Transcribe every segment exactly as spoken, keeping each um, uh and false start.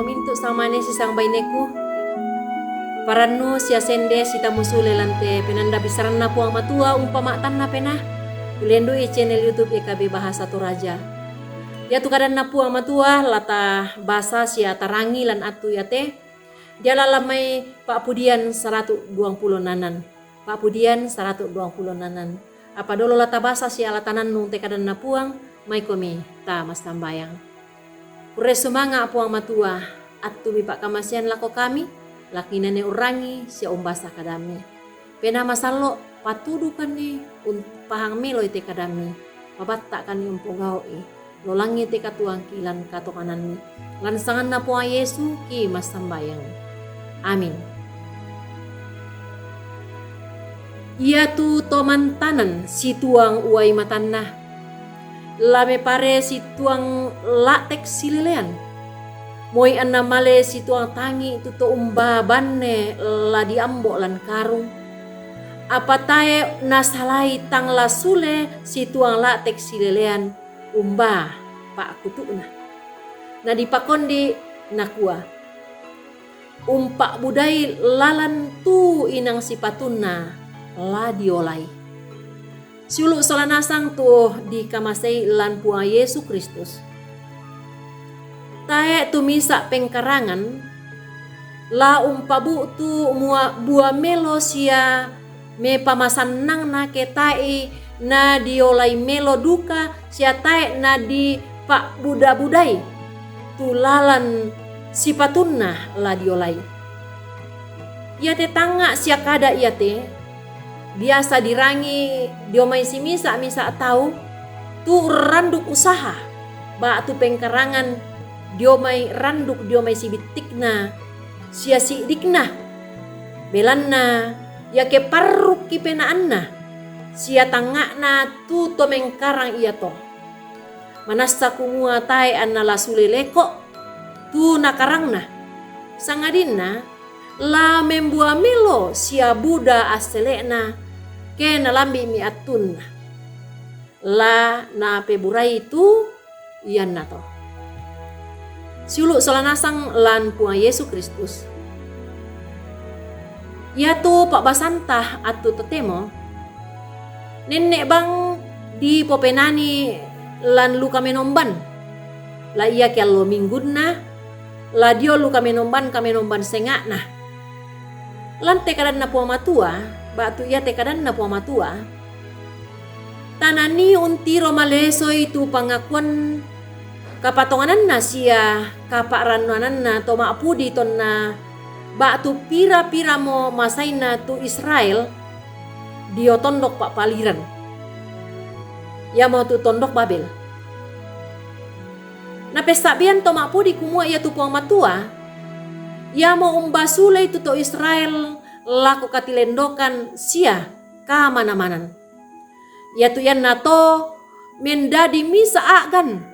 Mintu' samane si sangbaineku, parannu sia sende sitamu sule lan te penanda bisaranna Puang Matua umpama'tanna penaa, ulendu'i channel YouTube E K B Bahasa Toraja. Iatu kadanna Puang Matua lata basa sia tarangi lan attu iate, diala lan mai pa'pudian saratu' duang pulo nanan. Pa'pudian saratu' duang pulo nanan. Apa dolo lata basa sia lata nannung te kadanna Puang, maikomi ta massambayang. Kurre sumanga' Puang Matua, attu mipa'kamasean lako kami, lakinane urrangi sia umbasa kadammi. Penaa masallo', patudukanni umpahang meloi te kadammi, pabatta'kanni umpogau'i, lolangi te katuoangki lan katongananni. Lan sanganna Puang Yesu ki massambayang. Amin. Iatu to mantanan situang uai matanna, la mepare situang la'tek silelean. Moi anna male situang tangi' tu to umbaa banne la diambo' lan karung. Apa tae' nasalai tang la sule situang la'tek silelean umbaa pa'kutu'na. Nadipakondi' nakua, umpa'budai lalan tu inang sipatunna la diolai. Siulu' sola nasang tu dikamasei lan Puang Yesu Kristus. Tae' tu misa' pengkarangan la umpabu'tu mua-, bua melo sia mepamasannangna ke tae' nadiolai melo duka sia tae' nadipa'buda-budai tu lalan sipatunna la diolai. Iate tangnga' sia kada' iate biasa dirangi' dio mai simisa'-misa' tau tu randuk usaha ba'tu pengkarangan dio mai randuk dio mai sibittikna sia si'dikna. Belanna iake parrukki penaanna sia tangnga'na tu to mengkarang iato, manassa kumua tae' anna la sule leko' tu nakarangna, sangadinna la membua melo sia buda assele'na ke nalambi'mi attunna. La napeburai tu iannato. Siulu' sola nasang lan Puang Yesu Kristus. Iatu pa'basanta attu totemo, nenne' bang dipopenani lan lu kamenomban, la iake allo minggunna, la dio lu kamenomban-kamenomban senga'na. Lan te kadanna Puang Matua, ba'tu iate kadanna Puang Matua, tanani untiro malesoi tu pangakuan kapatongananna sia kapa'rannuananna to ma'pudi tonna ba'tu pira-piramo masainna tu Israel dio tondok pa'paliran, iamotu tondok Babel. Napessa'bian to ma'pudi kumua iatu Puang Matua, iamo umbasulei tu to Israel lako katilendokan sia kamana-manan. Iatu iannato mendadi misa' a'gan.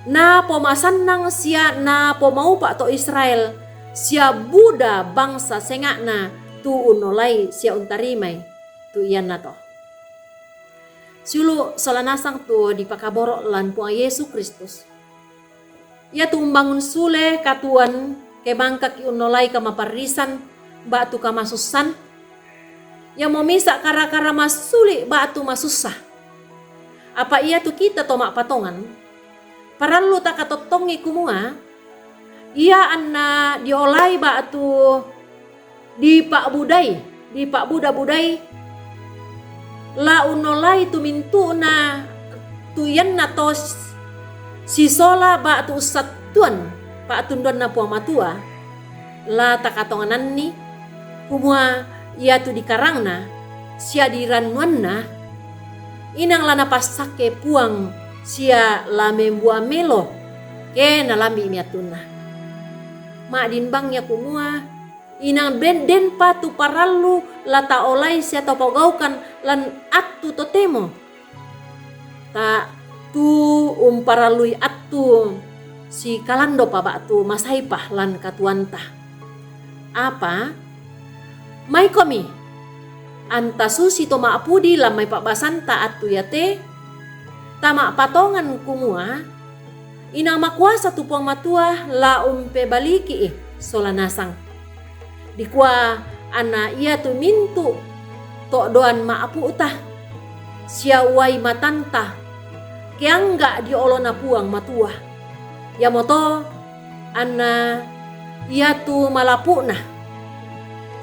Napomasannang sia napomaupa' to Israel sia buda bangsa senga'na tu unnolai sia untarimai tu iannato. Siulu' sola nasang tu dipakaboro' lan Puang Yesu Kristus. Iatu umbangun sule katuoan ke mangkaki' unnolai kamaparrisan ba'tu kamasussan, iamo misa' kara-kara massuli' ba'tu masussa. Apa iatu kita to ma'patongan, parallu takatottongi kumua, ia anna diolai ba'tu dipa'budai, dipa'buda-budai, la unnolai tu mintu'na tu iannato s-, sisola ba'tu ussattuan pa'tunduanna Puang Matua, la takatongananni kumua iatu dikarangna sia dirannuanna inang la napassakke Puang sia la membua melo ke nalambi'mi attunna. Ma'din bang ia kumua, inang den-, denpa tu parallu la taolai sia tapogaukan lan attu totemo. Ta tu umparallui attu sikalandopa ba'tu masaipa lan katuoanta. Apa? Maikomi, anta susi to ma'pudi lan mai pa'basanta attu iate, tama'patongan kumua, Inang makuasa tu Puang Matua la umpebaliki'i sola nasang. Dikua anna iatu mintu' to'doan ma'apu'ta sia uai matanta keangga' dio olona Puang Matua. Iamoto anna iatu malapu'na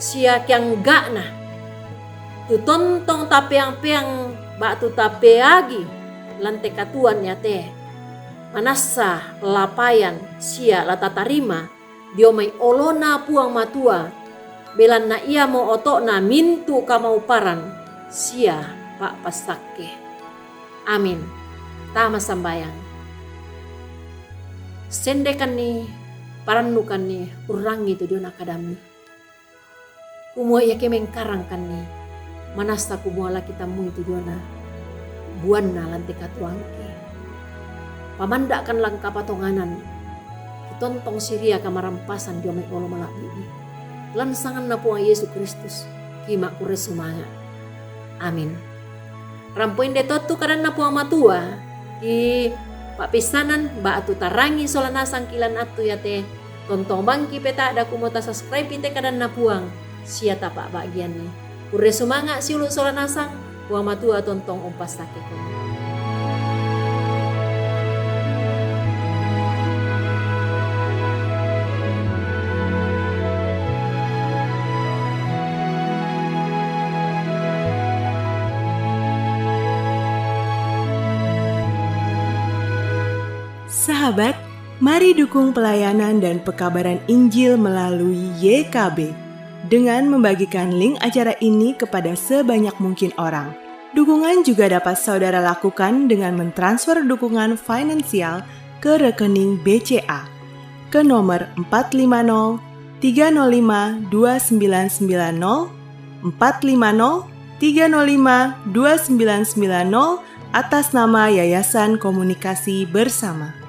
sia keangga'na tu tontong tapeang-peang ba'tu tapeagi lan te katuoan iate, manassa la payan sia la tatarima dio mai olona Puang Matua, belanna iamo oto'na mintu' kamauparan sia pa'passakke. Amin. Tama sambayang. Sendekanni, parannukanni, urrangi tu diona kadammi. Kumua iake mengkarangkanni, manassa kumua la kitammui tu diona buanna lan te katuoangki. Pamanda'kan lan kapatonganan, kitontong siria kamarampasan dio mai olo mala'bi'mi. Lan sanganna Puang Yesu Kristus, kima'kurre sumanga'. Amin. Rampo inde tottu kadanna Puang Matua, ki pa'pissanan ba'tu tarangi sola nasangki lan attu iate, tontong bangki peta'da kumua tasubscribe te kadanna Puang, sia tapa'ba'gianni. Kurre sumanga' siulu' sola nasang, Puang Matua tontong umpassakkekoni. Sahabat, mari dukung pelayanan dan pekabaran Injil melalui Y K B dengan membagikan link acara ini kepada sebanyak mungkin orang. Dukungan juga dapat saudara lakukan dengan mentransfer dukungan finansial ke rekening B C A ke nomor empat lima nol tiga nol lima dua sembilan sembilan nol, empat lima nol tiga nol lima dua sembilan sembilan nol, atas nama Yayasan Komunikasi Bersama.